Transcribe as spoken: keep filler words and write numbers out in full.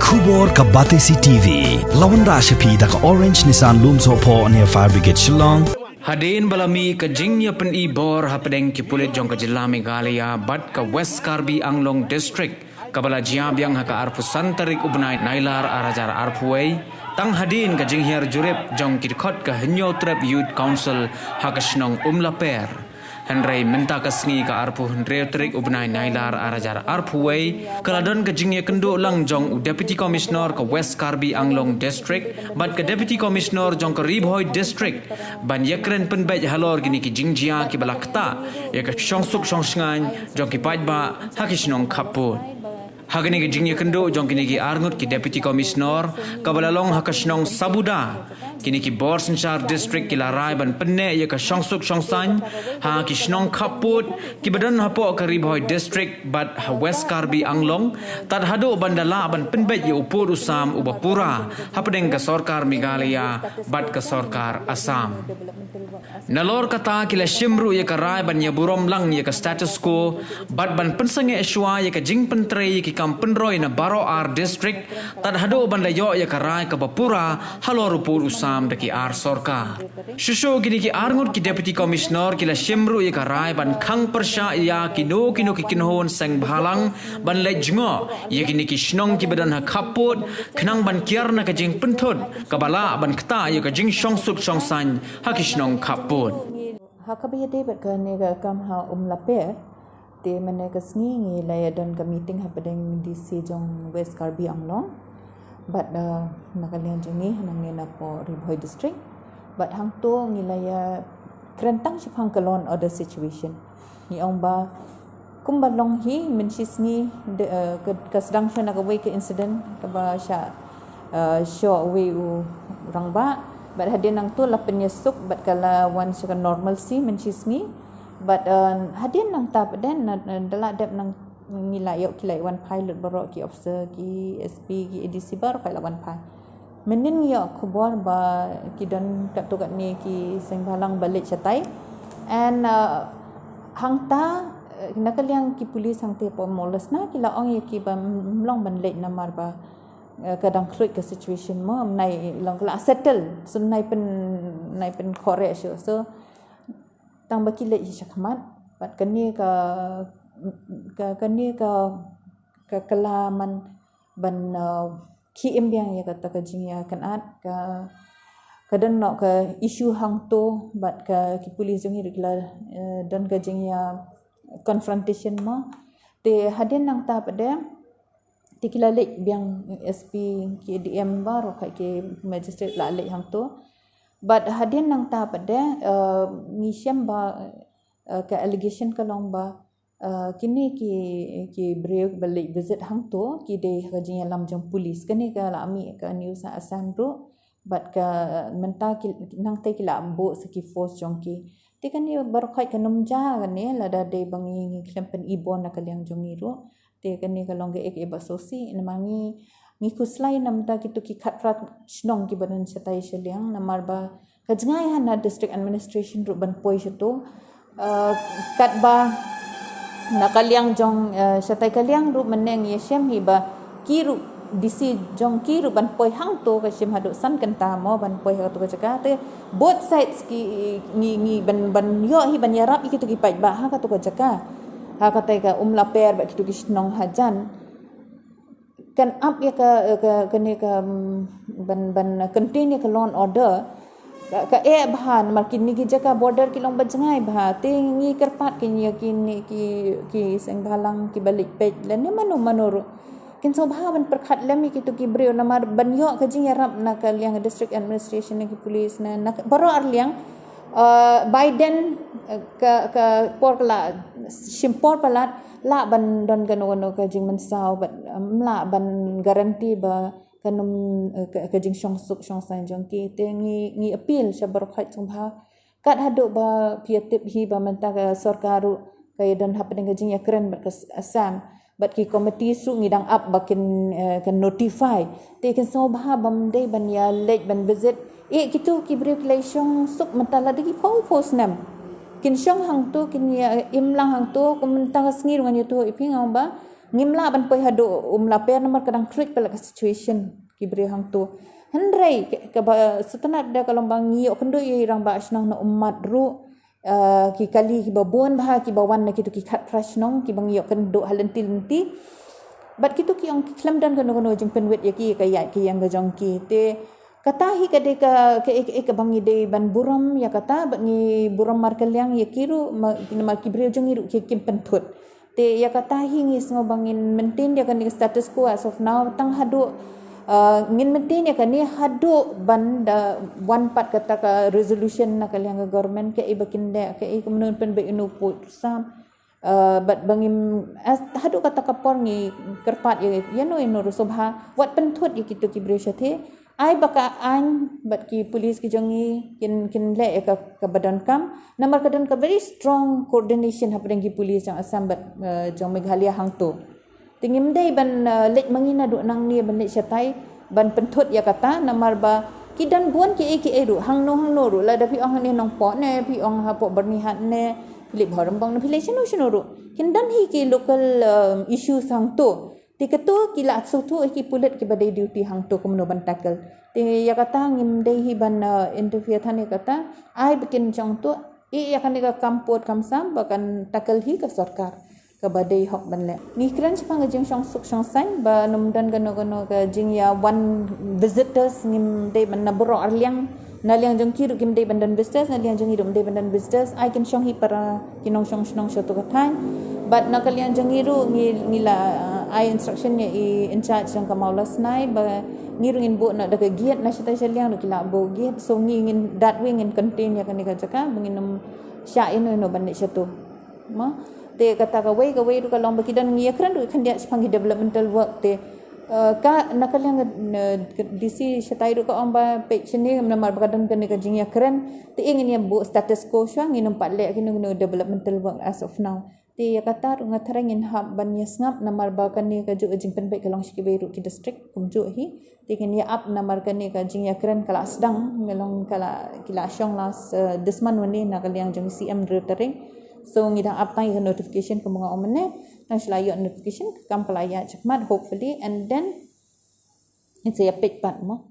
Khubor ka Batesi T V. La wanrah sha phi da ka Orange Nissan Lumsohphoh near Fire Brigade Shillong. Hadien ba la mih ka jingïapyni bor hapdeng ki pulit jong ka jylla Meghalaya bad ka West Karbi Anglong District, kaba la jia biang ha ka arphew san tarik u bnai Nailar ar hajar arphew wei, tang hadien ka jinghiar jurip jong ki dkhot ka Hynñiewtrep Youth Council ha ka shnong Umlaper. Hynrei mynta ka sngi ka arphew hynriew tarik u bnai Nailar ar hajar arphew wei, ka la don ka jingïakynduh lang jong u Deputy Commissioner ka West Karbi Anglong District bad ka Deputy Commissioner jong ka Ri Bhoi District ban ïakren pynbeit halor kine ki jingjia kiba la ktah ïa ka shongsuk shongsaiñ jong ki paidbah ha ki shnong khappud. Ha kine ki jingïakynduh jong kine ki arngut ki Deputy Commissioner, kaba la long ha ka shnong Sabuda, kine ki bor synshar district ki la rai ban pynneh ïa ka shongsuk shongsaiñ ha ki shnong khappud kiba don hapoh ka Ri Bhoi District bad ha West Karbi Anglong, tad haduh ban da lah ban pynbeit ïa u pud u sam uba pura hapdeng ka sorkar Meghalaya bad ka sorkar Assam. Nalor kata, ki la shim ruh ïa ka rai ban ïaburom lang ïa ka status quo bad ban pynsangeh shuwa ïa ka jingpyntrei ïa ki kam pynroi na baroh ar district, tad haduh ban da ïoh ïa ka rai kaba pura halor u pud u sam da ki ar sorkar. Shuh shuh kine ki arngut ki Deputy Commissioner ki la shim ruh ïa ka rai ban khang pyrshah ïa kino kino ki kynhun seng bhalang ban leit jngoh ïa kine ki shnong kiba don ha khappud, khnang ban kiar na ka jingpynthut kaba lah ban ktah ïa ka jingshongsuk shongsaiñ ha ki shnong khappud. Ha kaba ïadei bad kane ka kam ha Umlaper, te mynne ka sngi ngi la ïadon ka meeting hapdeng D C jong West Karbi Anglong bad, eh, na ka liang jong ngi hangne napoh Ri Bhoi District. Bad hangto ngi la ïakren tang shaphang ka law and order situation. Ngi ong ba kumba long hi mynshisngi, de, eh, ka, ka sdang shuwa na kawei ka incident kaba shah, eh, shoh uwei u rangbah. Bad hadien nangto la pynïasuk bad ka la wan sha ka normalcy mynshisngi. Bad, eh, hadien nangta pat de, na, na, da la dep nang ngi la ïoh, ki la wan phai lut baroh ki officer, ki S P, ki A D C baroh ki la wan phai. Mynnin ngi ïoh khubor ba ki don katto katne ki seng bhalang ba leit shatai. And, uh, hangta, uh, na ka liang ki police hangta hapoh Mawlysna ki la ong ïa ki ba ym long ban leit namar ba, uh, ka dang khluit ka situation mo, ym nai long, ka la settle. So ym nai pyn, ym nai pynkhore shuh. So tang ba ki leit shakhmat. Bad kane ka, ka, kane ka, ka, ka la man ban, uh, khie im biang ïa kata ka jingïakynad, ka, ka don noh ka issue hangto bad ka, ki police jong ngi ruh ki la, uh, don ka jingïa confrontation mo. Te hadien nangta pat de, te ki la leit biang, S P, ki D M baroh, ki magistrate la leit hangto. Bad hadien nangta pat de, uh, ngi shem ba, uh, ka allegation ka long ba, uh, kine ki, ki briew ba leit visit hangto ki dei ha ka jingïalam jong police. Kane ka la mih ka news ha Assam ruh. Bad ka mynta ki, nangta ki la buh sa ki force jong ki. Te kane baroh ka nym jia kane, lada dei ba ngi, ngi khlem pyni bor na ka liang jong ngi ruh. Te kane ka long kaei kaei ba sngewsih, namar ngi, ngi khuslai namar kito ki khatphra shnong kiba don shatai shaliang, namar ba ka jngai ha na district administration ruh ban poi shato. Uh, katba na ka liang jong, uh, shatai ka liang ruh mynne ngi ïashem hi ba ki ruh D C jong ki ruh ban poi hangto ka shim haduh san kynta mo ban poi ha kato ka jaka. Te both sides ki ngi, ngi ban, ban ïoh hi ban ïarap ïa kito ki paidbah ha kato ka jaka. Ha katai ka Umlaper bad kito ki shnong hajan. Kan ap ïa ka, ka, kane ka, mm, ban, ban contain ïa ka law and order. Ka, ka eh bha, namar kine ki jaka border ki long ba jngai bha. Te ngi kyrpad kine, kine ki, ki seng bhalang kiba leit peit lane mano mano ruh. Kin sngewbha ban pyrkhat lem ïa kito ki briew namar ban ïoh ka jingïarap na ka liang district administration, na ki police, na, na baroh arliang. Uh, by then, uh, ka, ka por ka la shim por palat, lah ban don kano kano ka jingmynsaw, bad, um, lah ban guarantee ba kan ym, uh, ka, ka jingshongsuk shongsaiñ jong ki. Te ngi, ngi appeal sha baroh khoit sngewbha. Kat haduh ba phi ïa tip hi ba mynta ka sorkar ruh ka ïa don hapdeng ka jingïakren bad ka s-, Assam. Bad ki committee ruh ngi dang ap ba kin, eh, kin notify. Te kin sngewbha bym dei ban ïa leit ban visit. Eh, kito ki briew ki la shongsuk mynta la dei ki phew phew snem. Kin shong hangto, kin ïa im lang hangto, kum mynta ka sngi ruh ngan ïathuh ïa phi nga ong ba Ngim lah ban poi haduh Umlaper namar ka dang khruit palat ka situation ki briew hangto. Hynrei kaba sngewtynnat da ka long ba ngi ïoh kynduh ïa i rangbah shnong na Ummat ruh, ki kali kiba bun bha kiba wan na kito ki khatphra shnong kiba ngi ïoh kynduh ha lynti lynti. Bad kito ki ong ki khlem don kano kano jingpynwit ïa ki ka ïaid ka ïeng ka jong ki. Te kata hi ka dei ka kaei kaei kaba ngi dei ban burom ïa kata, bad ngi burom markylliang ïa ki ruh namar ki briew jong ngi ruh ki kim pynthut. Te ïa kata hi ngi sngew ba ngin maintain ïa kane ka status quo as of now tang haduh ngin maintain ïa kane haduh ban da wan pat kata ka resolution na ka liang ka government kaei ba kin leh, kaei kumno pynbeit ïa u pud u sam. Bad ba ngim haduh kata ka por ngi kyrpad ïa ïano ïano ruh sngewbha wat pynthut ïa kito ki briew shathie. Ai ba ka aiñ bad ki police ki jong ngi kin kin leh ïa ka kaba donkam. Namar ka don ka very strong coordination hapdeng ki police jong Assam bad jong Meghalaya hangto. Te ngim dei ban leit ma ngi naduh nangne ban leit shatai ban pynthut ïa kata namar ba ki don bun kiei kiei ruh hangno hangno ruh, lada phi ong hangne Nongpoh ne phi ong hapoh Byrnihat ne phi leit Bhoirymbong ne phi leit shano shano ruh kin don hi ki local issues hangto. Te kato ki la sngewthuh ïa ki pulit kiba dei duty hangto kumno ban tackle. Te ïa kata ngim dei hi ban interfere than ïa kata. Ai ba kin shong to ïa kane ka kam pud kam sam ba kan tackle hi ka sorkar kaba dei hok ban leh. Ngi kren shaphang ka jingshong suk shong saiñ ba ym don kano kano ka jingïawan visitors, ngim dei ban na baroh arliang. Na liang jong ki ruh kim dei ban don visitors, na liang jong ngi ruh ym dei ban don visitors. Ai kin shong hi para ki nongshong shnong sha to ka thaiñ. Bad na ka liang jong ngi ruh ngi ngi la ai instruction ïa i in charge jong ka Mawlasnai ba ngi ruh ngin buh na da ka gate na shatai sha liang ruh ki la buh gate. So ngi ngin that way ngin contain ïa kane ka jaka ba ngin ym shah ïano ïano ban leit sha to. Ma te kata kawei kawei ruh ka long ba ki don ngi ïakren ruh khyndiat shaphang ki developmental work te ka na ka liang ka D C shatai ruh ka ong ba peit shane namar ba ka don kane ka jingïakren te ngin ïa buh status quo shuwa, ngin ym pat leh kino kino developmental work as of now. Te ïa kata ruh nga tharai ngin hap ban ïa sngap namar ba kane ka juh ka jingpynbeit ka long sha kiwei ruh ki district kumjuh hi. Te ngin ïa ap namar kane ka jingïakren ka la sdang, ngi long ka la ki la shong last this month wane na ka liang jong C M Ri Taring. So ngi dang ap tang ïa ka notification kumba nga ong mynne. Nang shu la ïoh notification ka kam ka la ïa checkmat hopefully and then it's a big part mo.